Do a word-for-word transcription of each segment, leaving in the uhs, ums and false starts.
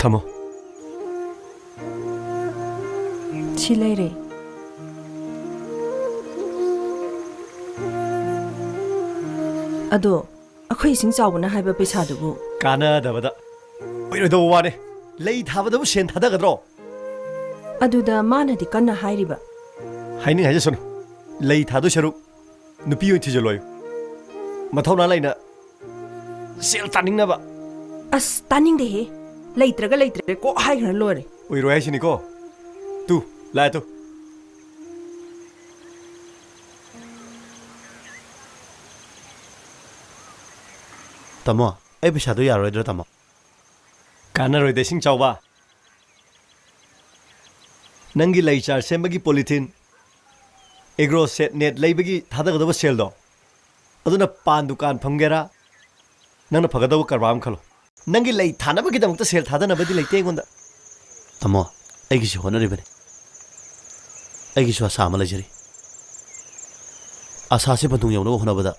ꯇꯥꯃꯣ꯫ ꯁꯤ ꯂꯩꯔꯦ꯫ ꯑꯗꯣ, ꯑꯩꯈꯣꯏ ꯏꯁꯤꯡ ꯆꯥꯎꯕꯅ ꯍꯥꯏꯕ ꯄꯩꯁꯥꯗꯨꯕꯨ? ꯀꯥꯟꯅꯗꯕꯗ꯫ ꯑꯣꯏꯔꯣꯏꯗꯧꯕ ꯋꯥꯅꯦ꯫ ꯂꯩ ꯊꯥꯕꯗꯕꯨ ꯁꯦꯟ ꯊꯥꯗꯒꯗ꯭ꯔꯣ? ꯑꯗꯨꯗ ꯃꯥꯅꯗꯤ ꯀꯟꯅ ꯍꯥꯏꯔꯤꯕ꯫ ꯍꯥꯏꯅꯤꯡ ꯍꯥꯏꯖꯁꯅꯨ꯫ ꯂꯩ ꯊꯥꯗꯣꯏ ꯁꯔꯨꯛ ꯅꯨꯄꯤ ꯑꯣꯏꯅ ꯊꯤꯖꯤꯜꯂꯣ꯫ ꯃꯊꯧꯅꯥ ꯂꯩꯅ ꯁꯦꯜ ꯇꯥꯅꯤꯡꯅꯕ꯫ ꯑꯁ, ꯇꯥꯅꯤꯡꯗꯦꯍꯦ꯫ ꯂꯩꯇ꯭ꯔꯒ ꯂꯩꯇ꯭ꯔꯦ ꯀꯣꯛ ꯍꯥꯏꯈ꯭ꯔ ꯂꯣꯏꯔꯦ꯫ ꯑꯣꯏꯔꯣꯏ ꯍꯥꯏꯁꯤꯅꯤꯀꯣ꯫ ꯇꯨ, ꯂꯥꯛꯑꯦ ꯇꯨ꯫ ꯇꯥꯃꯣ, ꯑꯩ ꯄꯩꯁꯥꯗꯣ ꯌꯥꯔꯣꯏꯗ꯭ꯔꯣ, ꯇꯥꯃꯣ? ꯀꯥꯟꯅꯔꯣꯏꯗ, ꯏꯁꯤꯡ ꯆꯥꯎꯕ꯫ ꯅꯪꯒꯤ ꯂꯩ ꯆꯥꯔ ꯁꯦꯝꯕꯒꯤ ꯄꯣꯂꯤꯊꯤꯟ, ꯑꯦꯒ꯭ꯔꯣ ꯁꯦꯠ ꯅꯦꯠ ꯂꯩꯕꯒꯤ ꯊꯥꯗꯒꯗꯕ ꯁꯦꯜꯗꯣ, ꯑꯗꯨꯅ ꯄꯥꯟ ꯗꯨꯀꯥꯟ ꯐꯝꯒꯦꯔꯥ, ꯅꯪꯅ ꯐꯒꯗꯕ ꯀꯔꯕꯥꯔ ꯑꯃ ꯈꯜꯂꯣ꯫ ꯅꯪꯒꯤ ꯂꯩ ꯊꯥꯅꯕꯒꯤꯗꯃꯛꯇ ꯁꯦꯜ ꯊꯥꯗꯅꯕꯗꯤ ꯂꯩꯇꯦ ꯑꯩꯉꯣꯟꯗ꯫ ꯇꯥꯃꯣ, ꯑꯩꯒꯤꯁꯨ ꯍꯣꯠꯅꯔꯤꯕꯅꯤ꯫ ꯑꯩꯒꯤꯁꯨ ꯑꯁꯥ ꯑꯃ ꯂꯩꯖꯔꯤ꯫ ꯑꯁꯥꯁꯦ ꯄꯟꯊꯨꯡ ꯌꯧꯅꯕ ꯍꯣꯠꯅꯕꯗ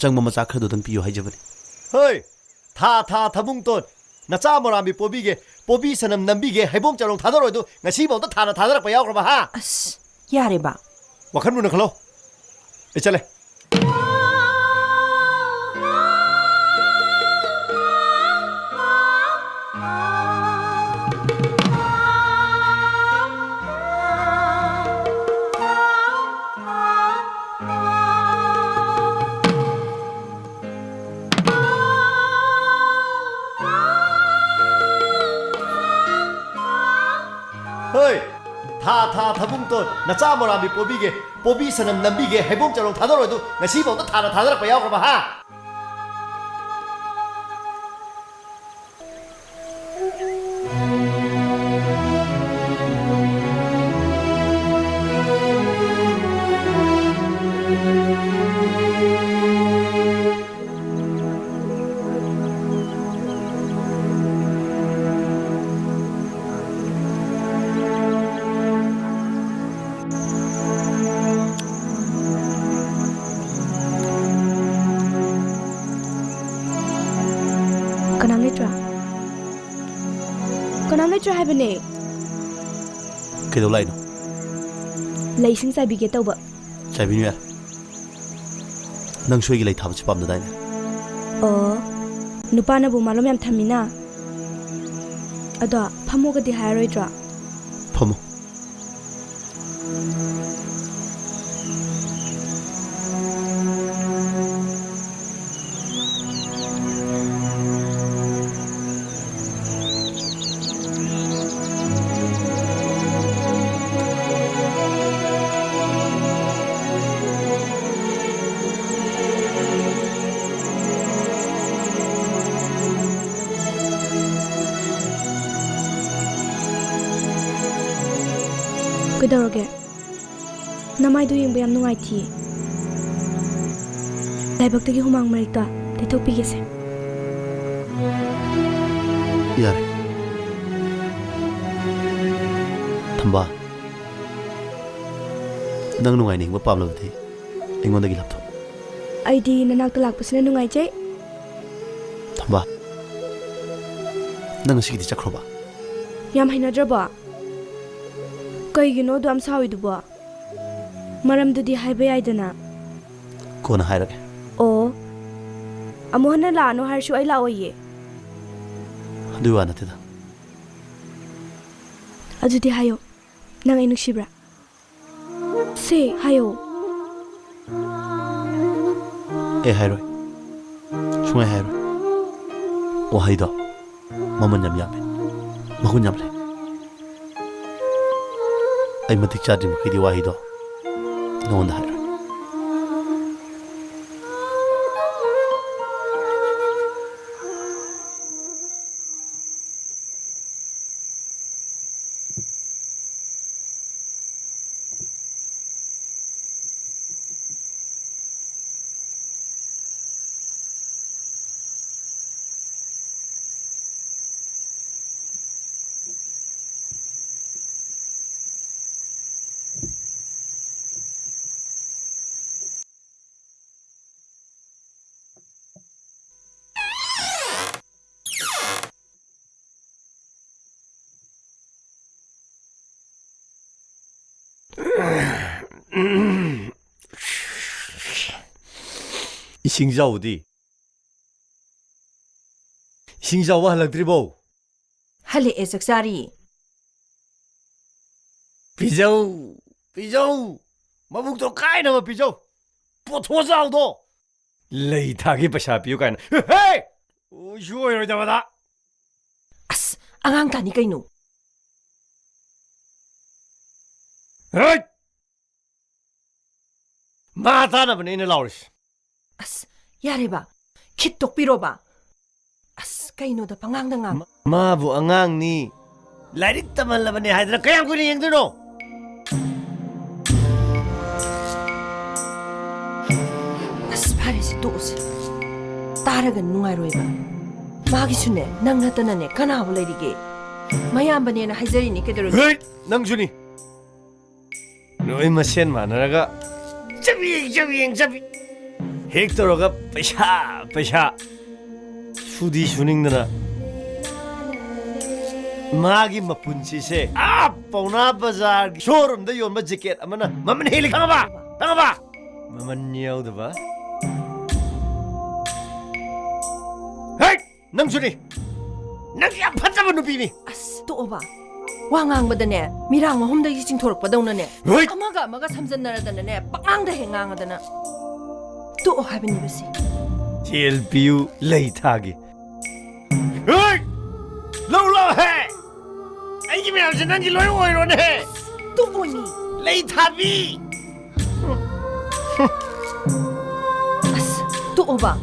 ꯆꯪꯕ ꯃꯆꯥꯛ ꯈꯔꯗꯨꯗꯪ ꯄꯤꯌꯨ ꯍꯥꯏꯖꯕꯅꯤ꯫ ꯍꯣꯏ, ꯊꯥ ꯊꯥ ꯊꯕꯨꯡꯇꯣꯟ, ꯅꯆꯥ ꯃꯣꯔꯥꯝꯕꯤ ꯄꯣꯕꯤꯒꯦ, ꯄꯣꯕꯤ ꯁꯅꯝ ꯅꯝꯕꯤꯒꯦ, ꯍꯩꯕꯣꯡ ꯆꯔꯣꯡ ꯊꯥꯗꯔꯣꯏꯗꯨ ꯉꯁꯤꯐꯥꯎꯗ ꯊꯥꯅ ꯊꯥꯗꯔꯛꯄ ꯌꯥꯎꯈ꯭ꯔꯕ, ꯍꯥ? ꯑꯁ, ꯌꯥꯔꯦ ꯕꯥ꯫ ꯋꯥꯈꯜ ꯃꯨꯟꯅ ꯈꯜꯂꯣ꯫ ꯑꯩ ꯆꯠꯂꯦ꯫ ꯍꯣꯏ, ꯊꯥ ꯊꯥ ꯊꯕꯨꯡꯇꯣꯟ, ꯅꯆꯥ ꯃꯣꯔꯥꯝꯕꯤ ꯄꯣꯕꯤꯒꯦ, ꯄꯣꯕꯤ ꯁꯅꯝ ꯅꯝꯕꯤꯒꯦ, ꯍꯩꯕꯣꯡ ꯆꯔꯣꯡ ꯊꯥꯗꯔꯣꯏꯗꯨ ꯉꯁꯤꯐꯥꯎꯗ ꯊꯥꯅ ꯊꯥꯗꯔꯛꯄ ꯌꯥꯎꯈ꯭ꯔꯕ, ꯍꯥ? ꯅꯠꯇ꯭ꯔꯥ ꯍꯥꯏꯕꯅꯦ꯫ ꯀꯩꯗꯧ ꯂꯥꯛꯏꯅꯣ? ꯂꯩꯁꯤꯡ ꯆꯥꯏꯕꯤꯒꯦ ꯇꯧꯕ꯫ ꯆꯥꯏꯕꯤꯅꯨ ꯌꯥꯔꯦ꯫ ꯅꯪꯁꯨ ꯑꯩꯒꯤ ꯂꯩ ꯊꯥꯕꯁꯤ ꯄꯥꯝꯗꯗꯥꯏꯅꯦ? ꯑꯣ, ꯅꯨꯄꯥꯅꯕꯨ ꯃꯥꯂꯣꯝ ꯌꯥꯝ ꯊꯝꯃꯤꯅ꯫ ꯑꯗꯣ ꯐꯝꯃꯣꯒꯗꯤ ꯍꯥꯏꯔꯣꯏꯗ꯭ꯔꯣ? ꯐꯝꯃꯣ꯫ ꯀꯩꯗꯧꯔꯒꯦ? ꯅꯃꯥꯏꯗꯣ ꯌꯦꯡꯕ ꯌꯥꯝ ꯅꯨꯡꯉꯥꯏꯇꯤꯌꯦ꯫ ꯂꯥꯏꯕꯛꯇꯒꯤ ꯍꯨꯃꯥꯡ ꯃꯔꯤꯛꯇ ꯇꯩꯊꯣꯛꯄꯤꯒꯦꯁꯦ꯫ ꯌꯥꯔꯦ꯫ ꯊꯝꯕꯥꯜ, ꯅꯪ ꯅꯨꯡꯉꯥꯏꯅ ꯍꯤꯡꯕ ꯄꯥꯝꯂꯕꯗꯤ ꯑꯩꯉꯣꯟꯗꯒꯤ ꯂꯥꯞꯊꯣꯛ꯫ ꯑꯩꯗꯤ ꯅꯅꯥꯛꯇ ꯂꯥꯛꯄꯁꯤꯅ ꯅꯨꯡꯉꯥꯏꯖꯩ꯫ ꯊꯝꯕꯥꯜ, ꯅꯪ ꯉꯁꯤꯒꯤꯗꯤ ꯆꯠꯈ꯭ꯔꯣꯕ꯫ ꯌꯥꯝ ꯍꯩꯅꯗ꯭ꯔꯕꯣ? ꯀꯩꯒꯤꯅꯣ ꯑꯗꯨ ꯌꯥꯝ ꯁꯥꯎꯔꯤꯗꯨꯕꯣ? ꯃꯔꯝꯗꯨꯗꯤ ꯍꯥꯏꯕ ꯌꯥꯏꯗꯅ꯫ ꯀꯣꯟꯅ ꯍꯥꯏꯔꯒꯦ꯫ ꯑꯣ, ꯑꯃꯨꯛ ꯍꯟꯅ ꯂꯥꯛꯑꯅꯨ ꯍꯥꯏꯔꯁꯨ ꯑꯩ ꯂꯥꯛꯑꯣꯏꯌꯦ꯫ ꯑꯗꯨꯏ ꯋꯥ ꯅꯠꯇꯦꯗ꯫ ꯑꯗꯨꯗꯤ ꯍꯥꯏꯌꯣ, ꯅꯪ ꯑꯩ ꯅꯨꯡꯁꯤꯕ꯭ꯔꯥ? ꯁꯦ, ꯍꯥꯏꯌꯣ꯫ ꯑꯩ ꯍꯥꯏꯔꯣꯏ꯫ ꯁꯨꯡꯍꯥꯏ ꯍꯥꯏꯔꯣꯏ꯫ ꯋꯥꯍꯩꯗꯣ ꯃꯃꯜ ꯌꯥꯝ ꯌꯥꯝꯃꯦ, ꯃꯒꯨꯟ ꯌꯥꯝ ꯂꯩ꯫ ꯑꯩ ꯃꯇꯤꯛ ꯆꯥꯗ꯭ꯔꯤ ꯃꯈꯩꯗꯤ ꯋꯥꯍꯩꯗꯣ ꯅꯉꯣꯟꯗ ꯍꯥꯏꯔꯣꯏ꯫ ꯏꯁꯤꯡ ꯆꯥꯎꯕꯗꯤ? ꯏꯁꯤꯡ ꯆꯥꯎꯕ ꯍꯜꯂꯛꯇ꯭ꯔꯤꯕꯣ? ꯍꯜꯂꯛꯑꯦ, ꯆꯥꯛ ꯆꯥꯔꯤ꯫ ꯄꯤꯖꯧ, ꯄꯤꯖꯧ, ꯃꯕꯨꯛꯇꯣ ꯀꯥꯏꯅꯕ ꯄꯤꯖꯧ꯫ ꯄꯣꯊꯣ ꯆꯥꯎꯗꯣ꯫ ꯂꯩ ꯊꯥꯒꯤ ꯄꯩꯁꯥ ꯄꯤꯌꯨ ꯀꯥꯏꯅ꯫ ꯍꯦ! ꯑꯣꯏꯁꯨ ꯑꯣꯏꯔꯣꯏꯗꯕꯗ꯫ ꯑꯁ, ꯑꯉꯥꯡ ꯇꯥꯅꯤ ꯀꯩꯅꯣ꯫ ꯍꯦ! ꯃꯥ ꯇꯥꯅꯕꯅꯦ ꯑꯩꯅ ꯂꯥꯎꯔꯤꯁꯦ꯫ ꯑꯁ, ꯌꯥꯔꯦꯕ꯫ ꯈꯤꯠ ꯇꯣꯛꯄꯤꯔꯣꯕ꯫ ꯑꯁ, ꯀꯩꯅꯣꯗ ꯄꯉꯥꯡꯗ ꯉꯥꯡ꯫ ꯃꯥꯕꯨ ꯑꯉꯥꯡꯅꯤ, ꯂꯥꯏꯔꯤꯛ ꯇꯝꯍꯜꯂꯕꯅꯦ ꯍꯥꯏꯗꯅ ꯀꯌꯥꯝ ꯀꯨꯏꯅ ꯌꯦꯡꯗꯣꯏꯅꯣ? ꯑꯁ, ꯐꯔꯦꯁꯦ, ꯇꯣꯛꯑꯁꯦ꯫ ꯇꯥꯔꯒ ꯅꯨꯡꯉꯥꯏꯔꯣꯏꯕ꯫ ꯃꯥꯒꯤꯁꯨꯅꯦ, ꯅꯪ ꯅꯠꯇꯅꯅꯦ ꯀꯅꯥꯕꯨ ꯂꯩꯔꯤꯒꯦ? ꯃꯌꯥꯝꯕꯅꯦꯅ ꯍꯥꯏꯖꯔꯤꯅꯦ, ꯀꯩꯗꯧꯔꯒꯦ? ꯍꯦ! ꯅꯪꯁꯨꯅꯤ꯫ ꯂꯣꯏ ꯃꯁꯦꯟ ꯃꯥꯟꯅꯔꯒ ꯆꯕꯤ, ꯆꯕꯤ, ꯆꯕꯤ꯫ ꯍꯦꯛ ꯇꯧꯔꯒ ꯄꯩꯁꯥ, ꯄꯩꯁꯥ꯫ ꯁꯨꯗꯤ ꯁꯨꯅꯤꯡꯗꯅ꯫ ꯃꯥꯒꯤ ꯃꯄꯨꯟꯁꯤꯁꯦ ꯑꯥ ꯄꯥꯎꯅꯥ ꯕꯖꯥꯔꯒꯤ ꯁꯣꯔꯨꯝꯗ ꯌꯣꯟꯕ ꯖꯦꯀꯦꯠ ꯑꯃꯅ ꯃꯃꯜ ꯍꯦꯜꯂꯤ, ꯈꯪꯉꯕ? ꯈꯪꯉꯕ? ꯃꯃꯜ ꯌꯥꯎꯗꯕ꯫ ꯍꯦ! ꯅꯪꯁꯨꯅꯤ꯫ ꯅꯪ ꯌꯥꯝ ꯐꯠꯇꯕ ꯅꯨꯄꯤꯅꯤ꯫ ꯑꯁ, ꯇꯣꯛꯑꯣꯕ꯫ ꯋꯥ ꯉꯥꯡꯕꯗꯅꯦ, ꯃꯤꯔꯥꯡ ꯃꯍꯨꯝꯗꯒꯤ ꯆꯤꯡꯊꯣꯔꯛꯄꯗꯧꯅꯅꯦ꯫ ꯍꯣꯏ꯫ ꯑꯃꯒ ꯑꯃꯒ ꯁꯝꯖꯟꯅꯔꯗꯅꯅꯦ, ꯄꯛꯉꯥꯡꯗ ꯍꯦꯛ ꯉꯥꯡꯉꯗꯅ꯫ ꯇꯣꯛꯑꯣ ꯍꯥꯏꯕꯅꯦꯕ ꯁꯤ꯫ ꯁꯦꯜ ꯄꯤꯌꯨ, ꯂꯩ ꯊꯥꯒꯦ꯫ ꯍꯣꯏ! ꯂꯧ ꯂꯥꯎ ꯍꯦ! ꯑꯩꯒꯤ ꯃꯌꯥꯝꯁꯦ ꯅꯪꯒꯤ ꯂꯣꯏ ꯑꯣꯏꯔꯣꯅꯦ ꯍꯦ! ꯇꯣꯛꯑꯣꯅꯤ꯫ ꯂꯩ ꯊꯥꯕꯤ! ꯑꯁ, ꯇꯣꯛꯑꯣꯕ꯫